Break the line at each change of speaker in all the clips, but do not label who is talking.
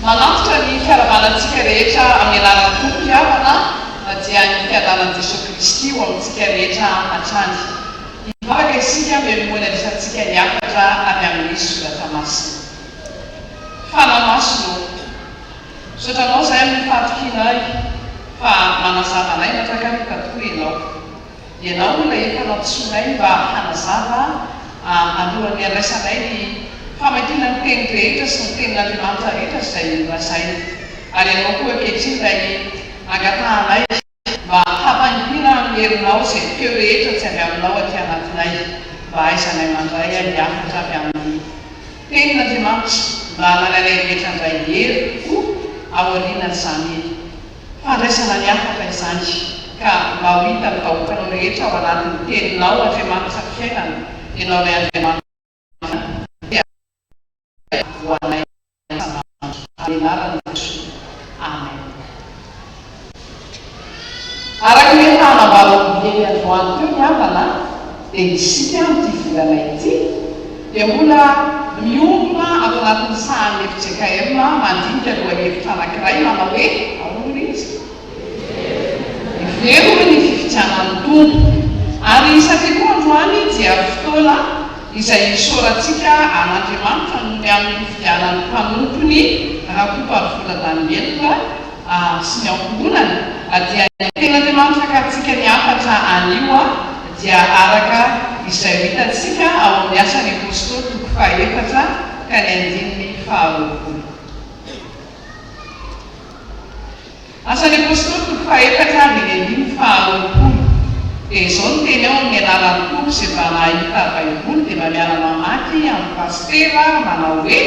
Manantitra ny fiarahabana antsika rehetra amin'ny anaran'ny Tompo ry havana dia ny fiadanan'i Jesoa Kristy ho amintsika rehetra hatrany. Hivavaka isika mialoha ny handraisantsika ny hafatra avy amin'ny Soratra Masina. Fanahy Masina ô, misaotra Anao izahay amin'ny fahatokianay fa manazava anay mandrakariva tokoa Ianao. Ianao ilay efa nantsoinay mba hanazava alohan'ny handraisanay ny famakiana ny teny rehetra sy ny tenin'Andriamanitra rehetra izay nolazaina. Ary Ianao koa ankehitriny ilay angatahanay mba hampangina amin'ny herinao izay feo rehetra tsy avy aminao aty anatinay, mba hahaizanay mandray ny hafatra avy amin'ny tenin'Andriamanitra, mba hanananay rehetra handray hery kokoa aorianan'izany Fandraisana ny hafatra izany, ka mba ho hitan'ny vahoakanao rehetra ao anatin'ny Teninao, Andriamanitra fiainana, Ianao ilay Andriamanitra tea ho anay isan'andro. Amin'ny anaran'i Jesoa. Amen. Araka ny efa nambarako dieny androany teo ny havana dia isika amin'ity volana ity dia mbola miombona ato anatin'ny sahan'ny fjkm mandinika lohahevitra anankiray manao hoe, ahoana hoy izy? Hevero ny fifidianan'ny Tompo. Ary satria koa androany dia fotoana izay hisaorantsika an'Andriamanitra noho ny amin'ny fifidianan'ny mpanompony Rakotoarivola Daniel sy ny ankohonany, dia ny Tenin'Andriamanitra akarintsika ny hafatra anio dia araka izay ho hitantsika ao amin'ny Asan'ny Apostoly toko fahaefatra ka ny andininy faharoapolo. Asan'ny Apostoly toko fahaefatra andininy andininy faharoapolo. Dia izao no teny ao amin'ny anaran'ny Tompo izay mba nahita Baiboly dia mba miara-mamaky amin'ny pasitera manao hoe,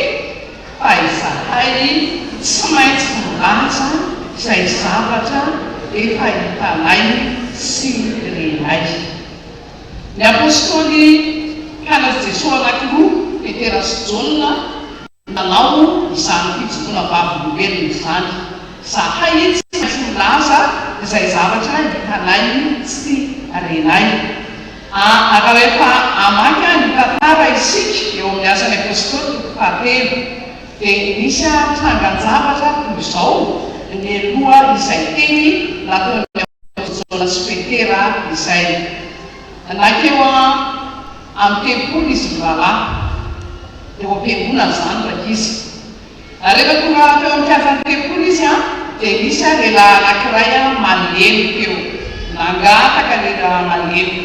Fa izahay tsy maintsy milaza izay zavatra efa hitanay sy renay. Ny Apostoly mpianatr'i Jesoa anankiroa, Petera sy Jaona, no nanao izany fijoroana vavolombelona izany. Izahay tsy maintsy milaza izay zavatra hitanay sy renay. A Raha rehefa hamaky ny tantara isika eo amin'ny Asan'ny Apostoly toko fahatelo, dia nisy trangan-javatra toy izao nialoha izay teny nataon'ny Apostoly Jaona sy Petera izay. Nankeo amin'ny tempoly izy mirahalahy. Teo am-piangonana izany rankizy. Ary rehefa tonga teo amin'ny kianjan'ny tempoly izy, dia nisy lehilahy anankiray malemy teo. Nangataka lehilahy malemy.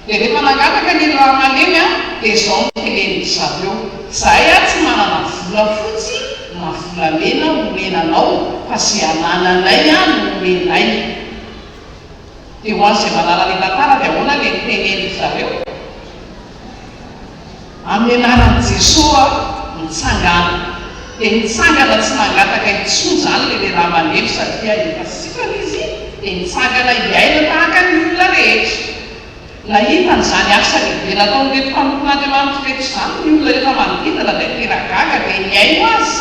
Dia rehefa nangataka ny lehilahy malemy, dia izao no tenenin-dry zareo, Izahay tsy manana volafotsy na volamena homena anao, fa izay anananay no omenay. Dia ho an'izay mahalala ny tantara dia ahoana ilay nitenenin-dry zareo? Amin'ny anaran'i Jesoa mitsangàna. Dia nitsangana tsy nangataka intsony izany ilay lehilahy malemy satria efa sitrana izy dia nitsangana hiaina tahaka ny olona rehetra. Nahita an'izany asa lehibe nataon'ireto mpanompon'Andriamanitra ireto izany ny olona rehetra manodidina dia tena gaga dia nihaino azy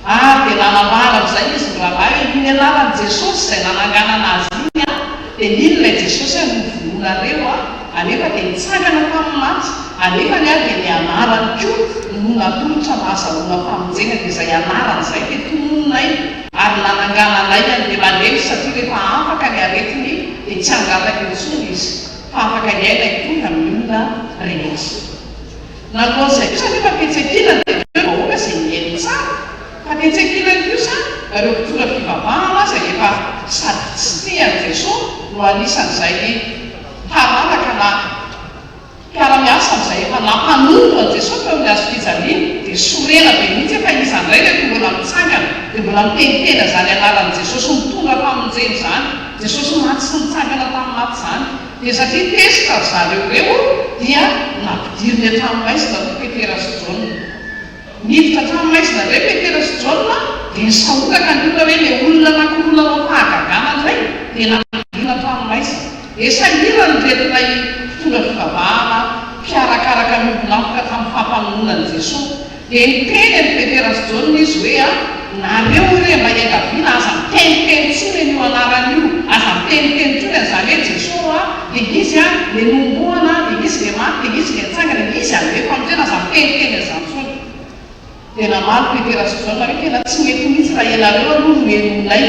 ary dia nanambara amin'izay izy mirahalahy hoe iny anaran'i Jesosy izay nananganana azy iny an dia iny ilay Jesosy an novonoinareo an anefa dia nitsangana tamin'ny maty anefany an dia ny anarany koa no natolotra mba hazahoana famonjena dia izay anarany izay dia tononinay ary nanangananay an'ilay malemy satria rehefa afaka ny aretiny dia tsy hangataka intsony izy fa afaka hiaina hitovy amin'ny olona rehetra. Naloan'izay kosa anefa tetsy ankilany dia ireo vahoaka izay nihaino tsara, fa tetsy ankilany kosa ireo mpitondra fivavahana izay efa sady tsy tia an'i Jesoa no anisan'izay taranaka na mpiara-miasa amin'izay efa nampanompo an'i Jesoa teo amin'ny hazofijaliana dia sorena be mihitsy hoe fa iza indray ireto mbola mitsangana dia mbola miteniteny an'izany anaran'i Jesosy mitondra famonjena izany, Jesosy maty sy nitsangana tamin'ny maty izany. Dia satria tezitra ry zareo ireo dia nampidiriny an-tranomaizina aloha Petera sy Jaona. Niditra an-tranomaizina indray Petera sy Jaona dia nisahotaka ny olona hoe ilay olona anankiroa nanao fahagagana indray dia nampidirina an-tranomaizina. Dia sahirana ireto ilay mpitondra fivavahana mpiarakaraka miombon'antoka tamin'ny fampanonoana an'i Jesoa. Dia niteny an'i Petera sy Jaona izy hoe, A, nareo re mba iangaviana, aza miteniteny intsony an'io anarana io, aza miteniteny intsony an'izany hoe Jesoa a, dia Izy a, ilay nohomboana, dia Izy ilay maty, dia Izy ilay nitsangana, Izy hanome famonjena, aza miteniteny an'izany intsony. Dia namaly Petera sy Jaona hoe, Tena tsy mety mihitsy. mihitsy raha ianareo aloha no henoinay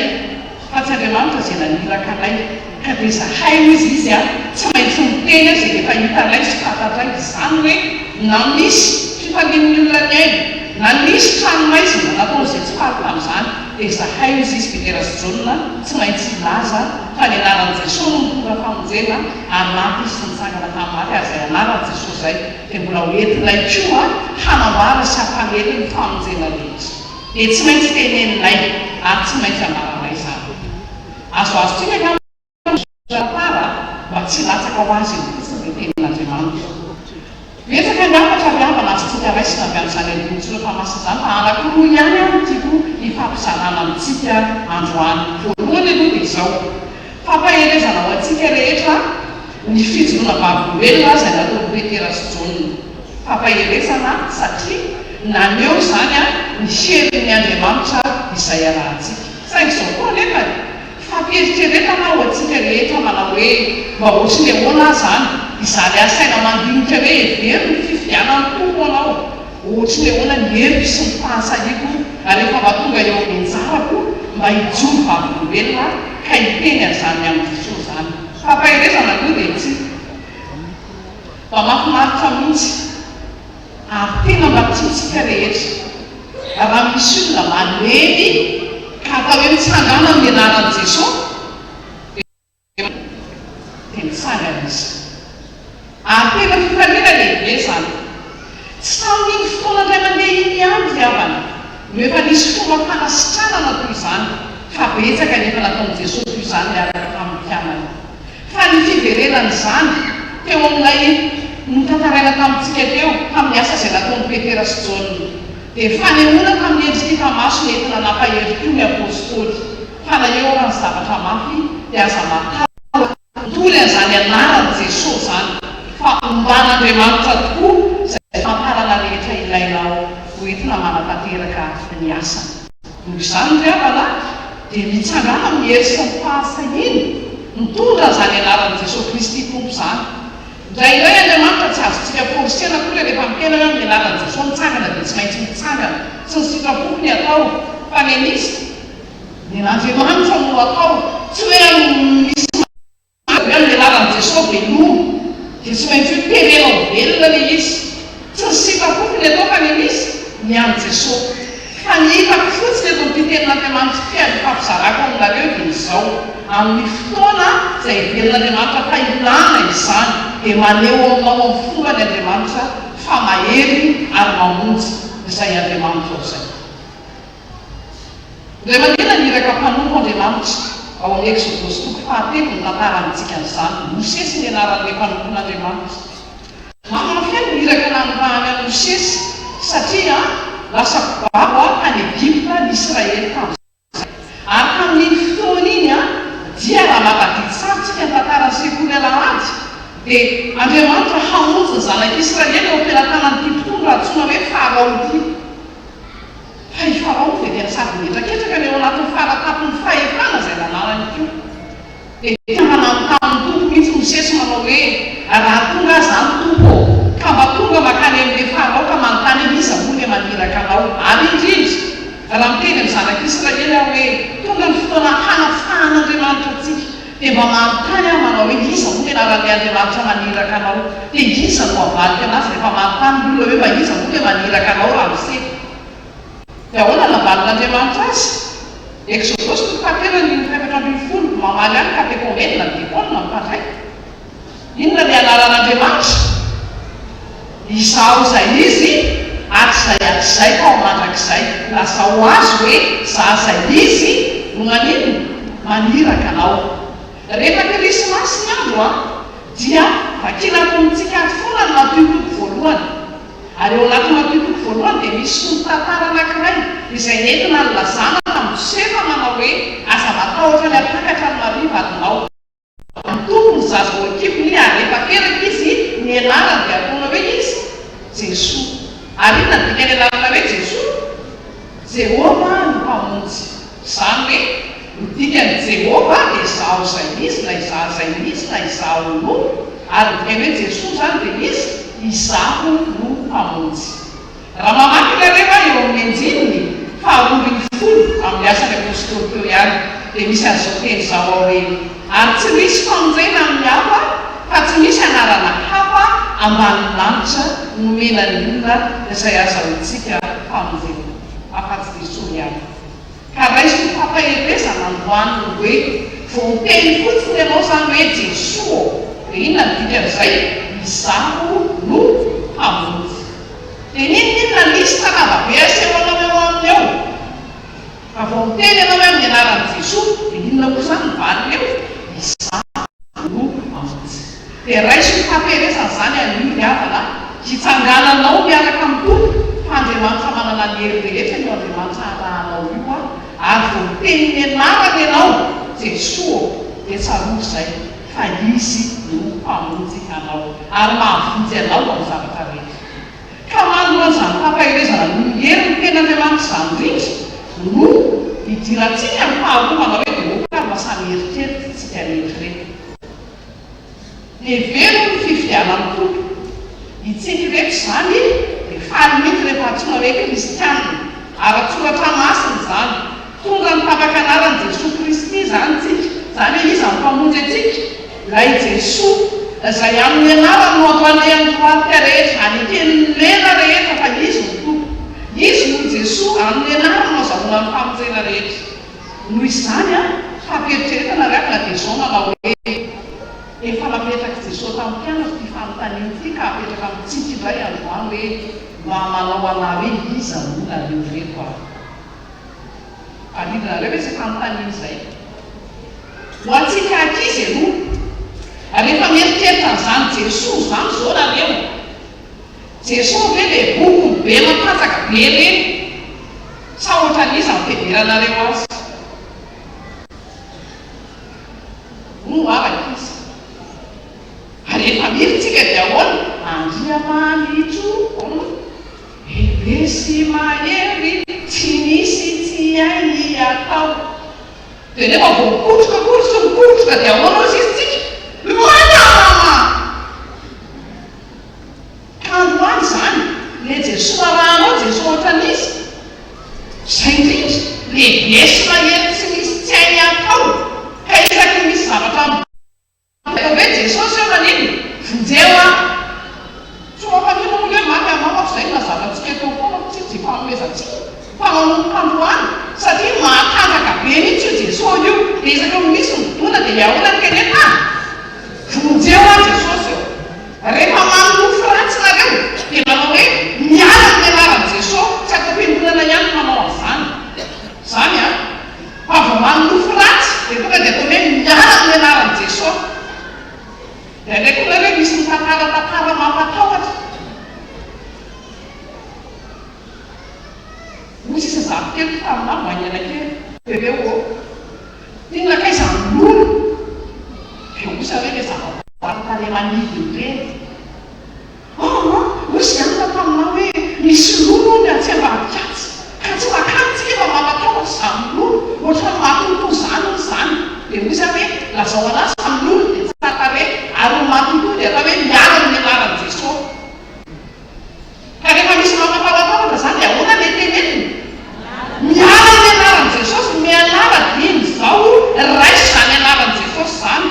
fa tsy Andriamanitra izay naniraka anay. Ka dia izahay hoy izy a, tsy maintsy miteny izay efa hitanay sy fantatray. Izany hoe na misy fifalian'ny olona niaina, na nisy tranomaizina nataon'izay tsy faly tamin'izany, dia izahay hoy izy Petera sy Jaona tsy maintsy hilaza fa ny anaran'i Jesoa no mitondra famonjena ary maty izy sy nitsangana tamin'ny maty ary izay anaran'i Jesoa izay dia mbola ho entinay koa hanambara sy hampanely ny famonjena rehetra. Dia tsy maintsy teneninay ary tsy maintsy ambaranay izany. Azoazontsika angamba ny tantara mba tsy hilatsaka ho azy eny fotsiny ilay tenin'Andriamanitra. Betsaka ny hafatra ry havana azontsika raisina avy amin'izany andinin-tsoratra masina izany fa anankiroa ihany aho no tiako hifampizarana amintsika androany. Voalohany aloha dia izao, fampaherezana ho antsika rehetra ny fijoroana vavolombelona izay nataon'i Petera sy Jaona. Fampaherezana satria naneho izany ny herin'ny Andriamanitra izay arahantsika. Saingy izao koa anefany, Fampieritreretana ho antsika rehetra manao hoe mba ohatry ny ahoana aho izany, izany asaina mandinika hoe hevero ny fifidianan'ny Tompo anao, ohatry ny ahoana ny heriko sy ny fahasahiako rehefa mba tonga eo amin'ny anjarako mba hijoro vavolombelona ka hiteny an'izany ny amin'i Jesoa izany. Fampaherezana aloha dia ity. Mba mahafinaritra mihitsy. Ary tena mba tiantsika rehetra raha misy olona malemy ka atao hoe mitsangana amin'ny anaran'i Jesoa dia dia mitsangana izy. Ary tena fifaliana lehibe izany. Tsy tamin'iny fotoana indray mandeha iny ihany ry havana no efa nisy fomba fanasitranana toy izany fa betsaka ny efa nataon'i Jesoa toy izany niaraka tamin'ny mpianany. Fa ny fiverenan'izany teo amin'ilay notantaraina tamintsika teo, tamin'ny asa izay nataon'i Petera sy Jaona, dia fanehoana tamin'ny endrika hita maso nentina nampahery koa ny Apostoly, fa na eo ara ny zavatra mafy dia aza matahotra mitory an'izany anaran'i Jesoa izany, fa omban'Andriamanitra tokoa izay famantarana rehetra ilainao ho entina manatanteraka ny asany. Noho izany ry havana dia mitsangàna amin'ny hery sy ny fahasahiana mitondra an'izany anaran'i Jesoa Kristy Tompo izany. Indraindray Andriamanitra tsy azontsika forcena akory rehefa miteny hoe amin'ny anaran'i Jesoa mitsangana dia tsy maintsy mitsangana. Tsy ny sitrapoko ny atao fa ny an'iza? Ny an'Andriamanitra no atao. Tsy hoe misy Avy amin'ny anaran'i Jesoa veloma dia tsy maintsy hoe terena ho velona ilay izy. Tsy ny sitrapoko ny atao fa ny an'iza? Ny an'i Jesoa. Fa ny hitako fotsiny eto amin'ity tenin'Andriamanitra ity ary ifampizarako aminareo dia izao, amin'ny fotoana izay heverin'Andriamanitra fa ilana izany dia maneho aminao amin'ny fombany Andriamanitra fa mahery ary mamonjy izay Andriamanitrao izay. Indray mandeha naniraka mpanompo Andriamanitra, ao amin'ny Eksodosy toko fahatelo ny tantara amintsika an'izany. Mosesy ny anaran'ilay mpanompon'Andriamanitra. Mafimafy ny iraka nanirahany an'i Mosesy satria lasa babo tany Egypta ny Israely tamin'izay. Ary tamin'iny fotoana iny dia raha mahatadidy tsara tsika ny tantaran'ny sekoly alahady dia Andriamanitra hamonjy ny zanak'Israely eo am-pelatanan'ity mpitondra antsoina hoe Farao ity. Fa i Farao dia tena sady nihetraketraka ny ao anatin'ny fara-tampon'ny fahefana izay nananany koa. Dia tena nanontany ny Tompo mihitsy Mosesy manao hoe, Raha tonga aho izany Tompo ô, ka mba tonga mankany amin'ilay Farao ka manontany hoe iza moa ilay maniraka anao? Ary indrindra, raha miteny amin'ny zanak'Israely aho hoe, Tonga ny fotoana hanafahan'Andriamanitra antsika, dia mba manontany aho manao hoe, Iza moa ny anaran'ilay Andriamanitra maniraka anao? Dia iza no havalika anazy rehefa manontany ny olona hoe mba iza moa ilay maniraka anao ramose? Dia ahoana no navalin'Andriamanitra azy? Eksodosy toko fahatelo andininy faha-14, Mamaly ahy ny katekomenina, ny dikôna, ny mpandray. Inona ny anaran'Andriamanitra? Izaho izay Izy, hatrizay hatrizay ka ho mandrakizay. Lazao azy hoe, Izaho izay Izy no maninona? Maniraka anao. Rehefa Krismasy ny andro an, dia vakina ato amintsika ato foana ny Matio toko voalohany. Ary ao anatin'ny Matio toko voalohany dia misy sombin-tantara anankiray izay nentina nilazana tamin'i Josefa manao hoe, Aza matahotra ny hampakatra an'i Maria vadinao. Ny Tompo ny zaza ao an-kibony ary rehefa teraka izy, ny anarany dia ataonao hoe iza? Jesoa. Ary inona ny dikan'ny anarana hoe Jesoa? Jehovah no Mpamonjy. Izany hoe, ny dikan'ny Jehovah dia Izaho izay Izy na Izaho izay misy na Izaho no, ary ny dikan'ny hoe Jesoa izany dia iza? Izaho no Mpamonjy. Raha mamaky nareo eo amin'ny andininy faharoambinifolo amin'ny. ihany, dia misy an'izao teny izao ao hoe, Ary tsy misy famonjena amin'ny hafa, fa tsy misy anarana hafa ambanin'ny lanitra nomena ny olona izay azahoantsika famonjena, afa-tsy Jesoa ihany. Ka raiso ny fampaherezana androany ny hoe, vao miteny fotsiny ianao izany hoe Jesoa ô, dia inona ny dikan'izay? Izaho no Mpamonjy. Dia n'inon'inona liste lava be asehonao eo aminy eo, fa vao miteny ianao hoe amin'ny anaran'i Jesoa, dia inona koa izany ny valiny eo? Izaho no Mpamonjy. Dia raiso ny fampaherezana izany anio ry havana a! Hitsangananao miaraka amin'ny Tompo, fa Andriamanitra manana ny hery rehetra io Andriamanitra arahanao io a! Ary vao miteny ny anarany ianao, Jesoa ô, dia tsarovy izay, fa Izy no Mpamonjy anao, ary mahavonjy anao amin'ny zavatra rehetra. Ka manoloana izany fampaherezana noho ny herin'ny Tenin'Andriamanitra izany indrindra no idirantsika amin'ny faharoa manao hoe dia ok ary mba samy hieritreritra isika rehetra ireto. Hevero ny fifidianan'ny Tompo. Itsika ireto izany dia faly mihitsy rehefa antsoina hoe kristiana. Ara-tsoratra masina izany. Tonga mitapaka anaran'i Jesoa Kristy izany tsika. Izany hoe iza no Mpamonjy antsika? Ilay Jesoa, izay amin'ny anarany no ampalehan'ny mpitarika rehetra, aneken'ny lela rehetra fa Izy no Tompo. Izy no Jesoa, amin'ny anarany no azahoana ny famonjena rehetra. Noho izany, fampieritreretana ry havana dia izao manao hoe, Efa napetrak'i Jesoa tamin'ny mpianatra ity fanontaniana ity ka apetraka amintsika indray androany hoe, mba manao anah hoe iza moa nareo ireto ary? Tadidinareo ve izay fanontaniana izay? Ho antsika ankizy aloha, rehefa mieritreritra an'izany Jesoa izany izao nareo, Jesoa ve le bokony be matanjaka be ireny? Sa ohatran'iza no fiheveranareo azy? Hono hoa rankizy. Ary rehefa mino tsika dia ahoana? Andriamanitro o, lehibe sy mahery, tsy misy tsy hainy atao. Dia nefa vao mikotroka akory tsy mikotroka dia ahoana hozy izy tsika? Mama! Ka androany izany, le Jesoa arahanao, Jesoa ohatran'iza? Izay indrindra, lehibe sy mahery tsy misy tsy hainy atao, ka isaky ny misy zavatra Atao hoe Jesosy eo maninona? Vonjeo aho. Tsy mampaninona moa le hoe maty anao aho f'izay no nazava antsika teo foana fa tsy tsy fanomezan-tsiny fa manomboka androany satria mahatanjaka be mihitsy io Jesosy io dia isaky ny misy midona dia ahoana ny teneno ah? Vonjeo aho Jesosy ô. Rehefa manonofy ratsy nareo dia manao hoe miala amin'ny anaran'i Jesosy, tsy ato am-piangonana ihany no manao an'izany. Izany an. Fa vao manonofy ratsy dia tonga dia atao hoe miala amin'ny anaran'i Jesosy. Dia indray koa nareo misy mitantara tantara mampatahotra. Hoy sisa zafikeliko taminà vao haingana kely. Bebe ô! Inona kay izany lolo? Dia osa ve ilay zava-boary tarehy manidina ireny? Aa! Hoy Jeanne taminà hoe, misy lolo hono atsy ambadika atsy, ka tsy makany tsika fa mampatahotra izany lolo, ohatran'ny matotoa izany hono izany. Dia hoy za hoe, lazao an'azy fa ny lolo dia tsara tarehy, ary ny matotoa dia atao hoe miala amin'ny anaran'i Jesoa. Ka rehefa misy mampatahotahotra zany dia ahoana le tenenina? Miala amin'ny anaran'i Jesosy, mianara dieny izao, raiso izany anaran'i Jesosy izany.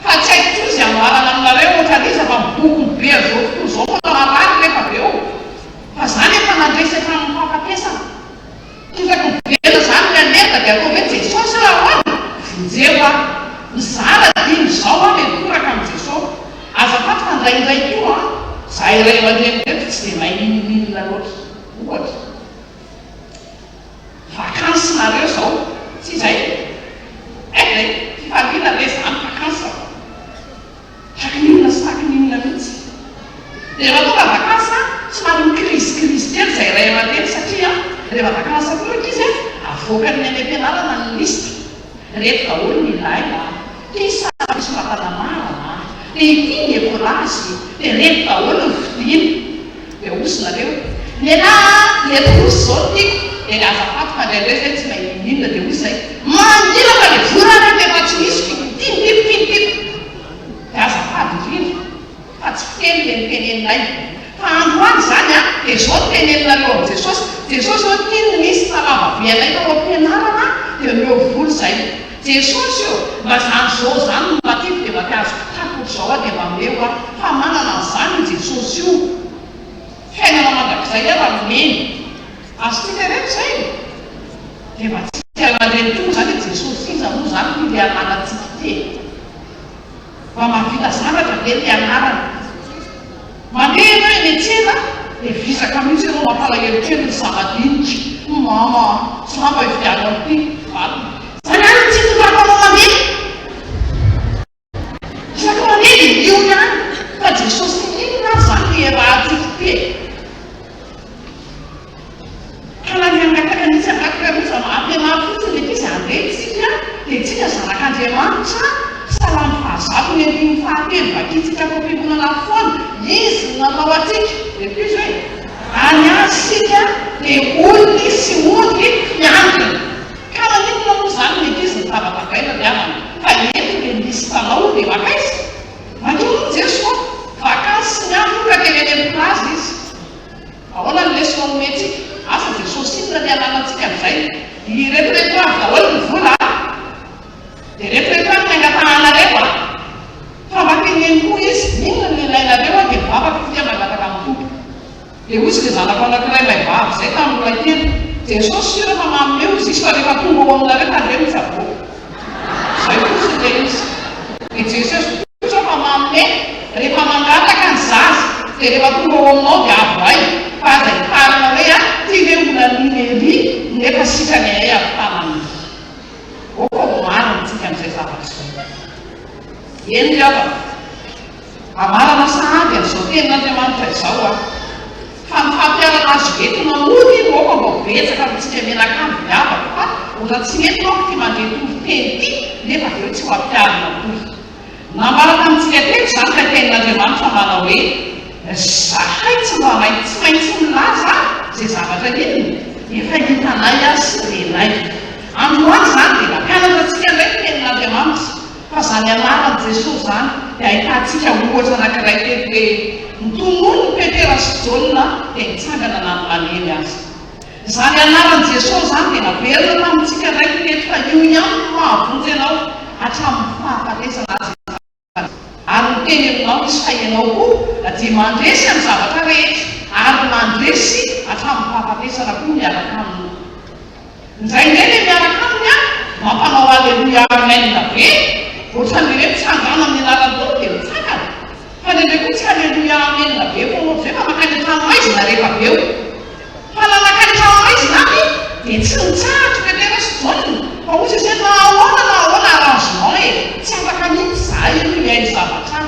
Fa tsy haiko intsony izay anoharana aminareo ohatran'iza fa bokony be an'izao tontolo izao foana marary rehefa avy eo. Fa zany efa nandresy hatramin'ny fahafatesana. Isaky ny velona zany ny alerte dia ataovy hoe Jesosy ô ahoana? Vonjeo aho. Mizara dimy izao aho le mitoraka amin'i Jesosy. Azafady fa indraindray koa an, zahay ray aman-dreny ireto tsy dia mahay n'inon'inona loatra. Ohatra, vakansy nareo izao, tsy izay? Eh eh, fifaliana re izany vakansy a! Takininona sy takininona mihitsy. Dia rehefa tonga vacances an, somary mi-crise crise kely izay ray aman-dreny satria rehefa vacances koa ny ankizy an, avoakan'ny any am-pianarana ny liste. Ireto daholo ny ilaina an, ity sary fisoratana anarana an, dia ity ny écolage, dia ireto daholo ny vidiana. Dia hozy nareo, nenaha an, le trousse izao no tiako, dia ny azafady fa indraindray izay tsy mahay n'inon'inona dia hozy izay, mangina fa le vola anefa efa tsy misy fa ity no tiako, ity no tiako. Dia azafady indrindra fa tsy fiteny le noteneninay. Fa androany izany an, dia izao no teneninareo amin'i Jesosy, Jesosy ô, ity no liste lava be anay tao am-pianarana, dia omeo vola izahay. izay. Jesosy ô, mba zany zao zany no mba tiako dia mba te hahazo kitapo ohatr'izao aho dia mba omeo aho fa manana an'izany io Jesosy io. Fiainana mandrakizay ara nomeny. Azontsika ireto izay? Dia mba tsy aman-dreny koa moa izany i Jesosy iza moa izany no ilay ananantsika ity e? Mba mahavita zavatra ve ny anarany? Mandeha ianao eny an-tsena dia vizaka mihitsy ianao mampalahelo kely ny zava-dinika. Mama a! Za mba hividiano an'ity. Valiny. Zany ary no tsy hitondrako anao mandeha. Isaky mandeha dia io ihany. Fa Jesosy inona ary izany no iarahantsika ity e? Ka na ny hangataka mihitsy hangataka mihitsy mba ampianaro fotsiny ny ankizy handeha tsika dia tsika zanak'Andriamanitra Salamo fahazato ny andininy fahatelo vakintsika ato am-piangonana foana Izy no nanao antsika reto izy hoe any azy isika dia olony sy ondry mpiandriny ka maninona moa izany ny ankizy no tabatagaina ry havana fa eto le liste anao dia makaiza? Mankeo moa Jesoa vakansy sy ny andro ka teny any am-plage izy Ahoana ny lesona omentsika? Asa Jesosy inona ny ananantsika amin'izay? Ireto reto avy daholo ny vola a! Dia ireto reto avy ny angatahanareo a! Fa mba teneno koa izy, inona no ilainareo a? Dia mivavaka isika mangataka amin'ny Tompo. Dia hoy izy ilay zanako anankiray ilay vavy izay tamin'ny mbola kely, Jesosy sur fa manome hozy izy fa rehefa tonga ao aminareo tandremo tsy avoaka. Izay fotsiny ilay izy. Dia Jesosy Kosa fa manome rehefa mangataka ny zaza dia rehefa tonga ao aminao dia avohay fa aza hitarina hoe a ty ve olana iny ery nefa sitrany ahay avy tanana izy. Aoka ho marina tsika amin'izay zavatra izay. Eny ry havana, amarana sahady an'izao tenin'Andriamanitra izao aho. Fa ny fampiharana azo entina mody no aoka mba ho betsaka amintsika mianakavy ny havako fa ohatran'ny tsy mety manko ity mandre toriteny ity nefa avy eo tsy ho ampiharina akory. Nambara tamintsika teto izany ilay tenin'Andriamanitra manao hoe, Zahay tsy mba main tsy maintsy milaza izay zavatra inona efa hitanay sy renay. Androany izany dia nampianatra antsika indray ny tenin'Andriamanitra fa izany anaran'i Jesoa izany dia ahitantsika ohatra anankiray teto hoe notononin'i Petera sy Jaona dia nitsangana na ny malemy aza. Izany anaran'i Jesoa izany dia naverina tamintsika indray teto fa io ihany no mahavonjy anao hatramin'ny fahafatesana aza efa Ary miteny aminao izy fa ianao koa dia mandresy amin'ny zavatra rehetra ary mandresy hatramin'ny fahafatesana koa miaraka aminy. Indraindray le miaraka aminy an, mampanao aleloia amen be, ohatran'le hoe mitsangana amin'ny anaran'ny Tompo dia mitsangana. Fa indraindray koa tsy aleloia amen be foana ohatr'izay fa mankany an-tranomaizina rehefa avy eo. Fa na nankany an-tranomaizina ary dia tsy nitsahatra i Petera sy Jaona fa hoy Jesosy hoe na ahoana na ahoana arrangement e, tsy afaka mihitsy izahay aloha hihaino zavatra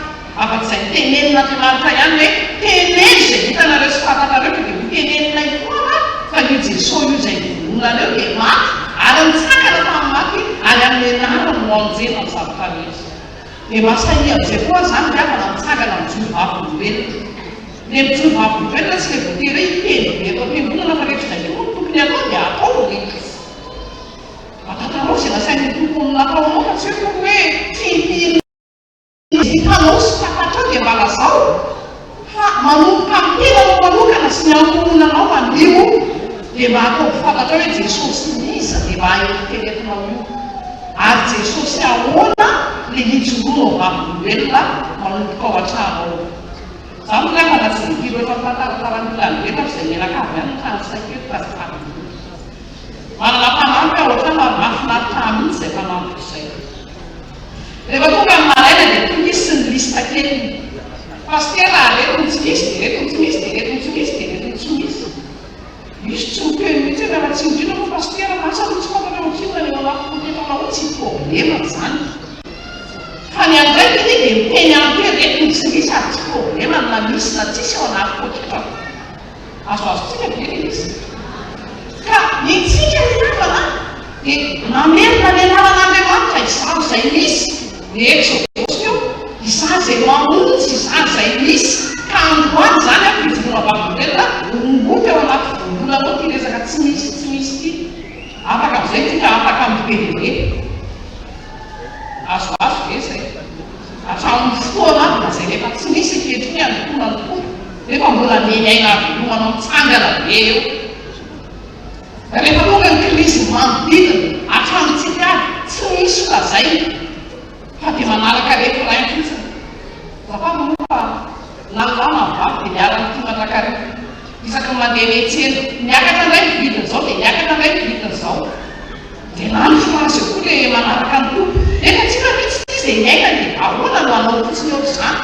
afa-tsy izay notenenin'Andriamanitra ihany hoe teneno izay hitanareo sy fantatrareo fa dia hoteneninay foana fa io Jesosy io izay novonoinareo dia maty ary nitsangana tamin'ny maty ary amin'ny anarany no hamonjena ny zavatra rehetra. Dia mba sahia amin'izay koa aza izany ry havana mitsangana mijoro vavolombelona. Ilay mijoro vavolombelona tsy ilay voatery hoe hiteny be eto am-piangonana fa rehefa izay koa no tokony hatao dia atao ilay izy. Mba tantarao izay nasain'ny Tompo natao anao fa tsy hoe akory hoe firifiry izay hitanao sy fantatrao dia mba lazao fa manomboka amin'ny tenanao manokana sy ny ankohonanao anio dia mba ataovy fantatrao hoe Jesosy iza dia mba eritreretinao io. Ary Jesosy ahoana le hijoroanao vavolombelona manomboka ao an-trano ao? Za moa angamba tsy dia tia loatra mitantara ny olona any ivelany fa izay mianakavy ihany no trano saiko eto fa azafady indrindra. Manana mpanampy aho ao an-trano ary mahafinaritra ahy mihitsy izay mpanampiko izay. Rehefa tonga ny maraina dia tonga izy sy ny liste keliny. Pasitera a, reto no tsy misy, dia reto no tsy misy, dia reto no tsy misy, dia reto no tsy misy. Izy tsy miteny mihitsy hoe miala tsiny indrindra moa pasitera fa asa aloha tsy fantatra hoe ohatrinona ny ao anaty poketra ao tsy problema izany fa ny andraikiny dia miteny amiko hoe reto no tsy misy ary tsy problema na misy na tsisy ao anaty poketrako. Azoazontsika ve ilay izy? Ka itsika ry havana dia mamerina ny anaran'Andriamanitra izaho izay misy ny Eksodosy io, izaho izay mamonjy, izaho izay misy, ka androany izany aho fijoroana vavolombelona rongoty ao anaty voambolanao ity resaka tsy misy tsy misy ity. Afaka amin'izay tsika afaka amin'ny be dia be. Azoazo ve izay? Hatramin'ny fotoana avy lazaina efa tsy misy ankehitriny hanompoana ny Tompo nefa mbola miaina havelomanao mitsangana be eo. Rehefa tonga ny krizy manodidina hatramintsika avy, tsy. Dia lany phrase eo koa le manaraka ny Tompo. Nefa tsy hita mihitsy ity izay niainany e! Ahoana no hanao fotsiny ohatr'izany?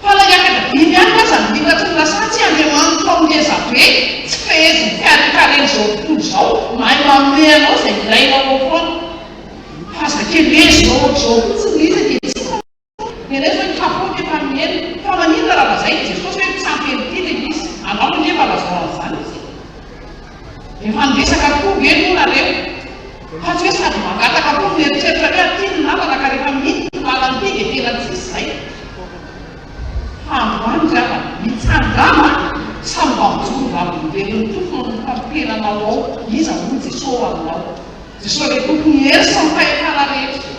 Fa na hiakatra dimy alina aza ny litatry ny lasantsy, Andriamanitra ao ngeza be, tsy fehezin'ny fiharinkaren'izao tontolo izao, mahay manome anao izay ilainao ao foana. Fa aza kelezina ohatr'izao fotsiny le izy dia tsy hita. Teneno hoe ny kapoaka efa mihena. Fa maninona raha lazain'i Jesosy hoe tsy ampy an'ity ilay izy? Anao ange mba lazao an'izany izy e. Efa niresaka koa ve moa nareo? Fa tsy hoe sady mangataka koa no mieritreritra hoe aty ny lalana ka rehefa miditra ity lalana ity dia tena tsisy izay. Fa androany ry havana, mitsangàna samy mba mijoro vavolombelon'ny Tompo manomboka amin'ny tenanao ao, iza moa Jesosy aminao? Jesosy ilay Tompon'ny hery sy ny fahefana rehetra.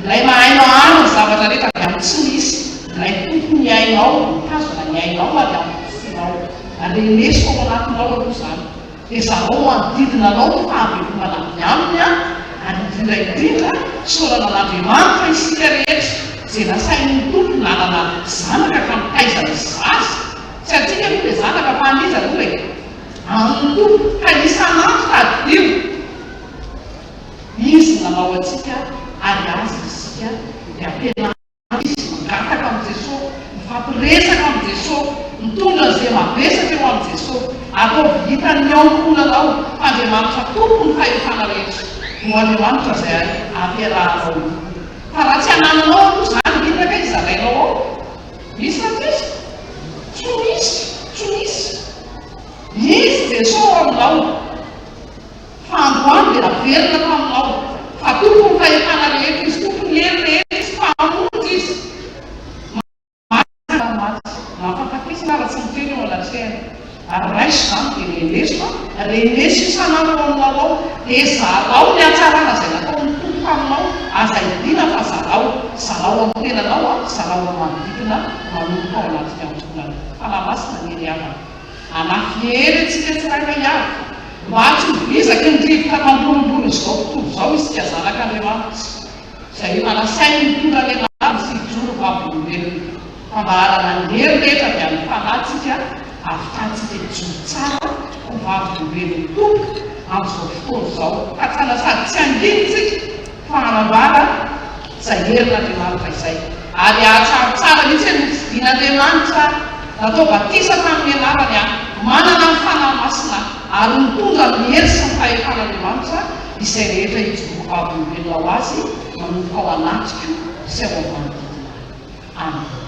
Ilay mahay mahary ny zavatra rehetra avy amin'ny tsy misy, ilay Tompon'ny ainao, mitazona ny ainao ary ampotsianao. Reneso ao anatinao aloha izany. Dia zarao manodidina anao ny fahavelomana avy Aminy an, ary indrindra indrindra, isaorana an'Andriamanitra isika rehetra izay nasain'ny Tompo nanana zanaka ka mitaiza ny zaza. Tsy antsika aloha ilay zanaka fa an'iza aloha e? Amin'ny Tompo, ka isan'andro tadidio. Izy nanao antsika ary Azy isika dia ampianarina Izy, mangataka amin'i Jesoa, mifampiresaka amin'i Jesoa, mitondra an'izay mavesatra eo amin'i Jesoa. Ataovy hitan'ny ankohonanao fa Andriamanitra Tompon'ny fahefana rehetra no Andriamanitra izay ampiarahanao io. Fa raha tsy anananao aloha izany, inona kay zarainao ao? Misy sa tsisy? Tsy misy, tsy misy. Izy Jesoa ao aminao. Fa androany dia naverina taminao, fa Tompon'ny fahefana rehetra Izy, Tompon'ny hery rehetra Izy, Mpamonjy Izy. Marina ary maty, mahafahafatesana ary tsy miteny eo anatrehany. Ary raiso izany dia reneso an, reneso isan'andro ao aminao ao, dia zarao ny hatsarana izay nataon'ny Tompo taminao, aza hidiana fa zarao, zarao amin'ny tenanao an, zarao amin'ny manodidina, manomboka ao anatin'ny ankohonana. Fanahy Masina anie ry havana. Hanafy hery antsika tsirairay avy, mba tsy ho bizaky ny rivotra mandorondoro izao tontolo izao isika zanak'Andriamanitra, izay efa nasainy nitondra ny anarany sy hijoro vavolombelona, fa mba hanana ny hery rehetra avy amin'ny Fanahy tsika ahafahantsika hijoro tsara ho vavolombelon'ny Tompo amin'izao fotoana izao, ka tsy hanasady tsy hangina isika, fa hanambara izay herin'Andriamanitra izay, ary hahatsiaro tsara mihitsy hoe nofidin'Andriamanitra aho, natao batisa tamin'ny anarany aho, manana ny Fanahy Masina aho, ary mitondra ny hery sy ny fahefan'Andriamanitra izay rehetra hijoroako vavolombelona ho Azy manomboka ao anatiko sy ao amin'ny manodidina ahy. Amena.